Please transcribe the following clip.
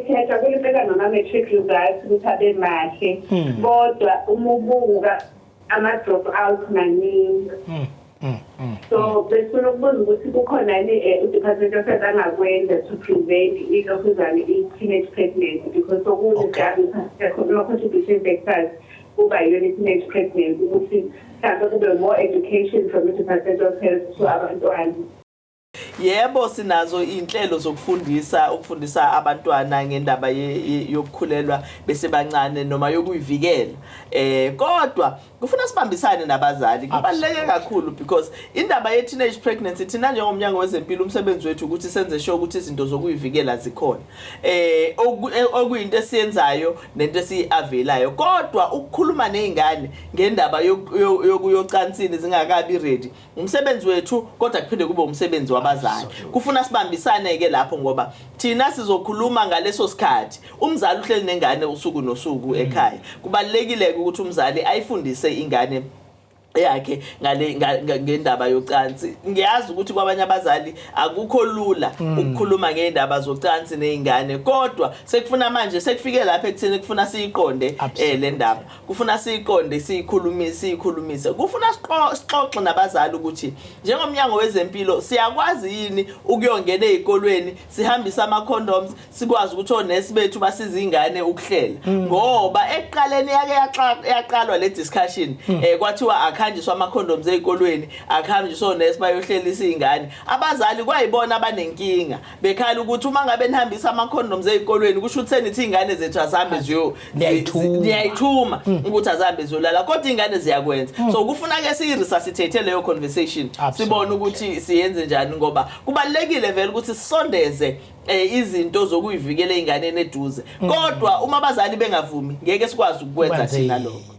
Siyajabula impela ngama-matric results ukuthi abe mahle, kodwa uma ubuka ama-drop out maningi. So besifuna ukubuza ukuthi kukhona yini u-Department of Health angakwenza to prevent ilokhuzane, i-teenage pregnancy, because okunye ama-contribution factors kuba yiyona i-teenage pregnancy, ukuthi mhlawumbe kube more education from i-Department of Health to abantwana. Yebo, sinazo inhlelo zokufundisa, ukufundisa abantwana ngendaba yokukhulelwa besebancane noma yokuyivikela, kodwa kufuna sibambisane nabazali. Kubaluleke kakhulu because indaba ye teenage pregnancy, thina njengomnyango wezempilo umsebenzi wethu ukuthi senze sure ukuthi izinto zokuyivikela zikhona, okuyinto esiyenzayo nento esiyiavelayo. Kodwa ukukhuluma nezingane ngendaba yokuyocansini zingakabi ready umsebenzi wethu, kodwa kuphinde kube umsebenzi wabazali. Kufuna sibambisane ke lapho, ngoba thina sizokhuluma ngaleso sikhathi umzali uhleli nengane usuku nosuku ekhaya. Kubalulekile ukuthi umzali ayifundise ingane yakhe ngale ngendaba yocansi. Ngiyazi ukuthi kwabanye abazali akukho lula ukukhuluma ngeindaba zocansi nezingane, kodwa sekufuna manje, sekufike lapha ekutheni kufuna siyiqonde le ndaba, kufuna siyiqonde, siyikhulumise, siyikhulumise. Kufuna sixoxe nabazali ukuthi njengomnyango wezempilo siyakwazi yini ukuyongena ezikolweni, sihambise ama condoms, sikwazi ukuthi onesi bethu basize ingane ukuhlela, ngoba ekuqaleni yake yaqalwa le discussion, kwathiwa akhanjiswa ama condoms ezikolweni, akhanjiswa onesi bayohlelisa izingane. Abazali kwayibona abanenkinga, bekhala ukuthi uma ngabe nihambisa ama condoms ezikolweni, kusho ukuthi senithi izingane zethu azihambe ziyo Niyayithuma. Niyayithuma ukuthi azihambe ziyolala, kodwa izingane ziyakwenza. So kufuna ke siyi-resuscitate leyo conversation, sibone ukuthi siyenze njani, ngoba kubalulekile vele ukuthi sisondeze izinto zokuyivikela ey'nganeni eduze, kodwa uma abazali bengavumi, ngeke sikwazi ukukwenza Kwenze thina lokho.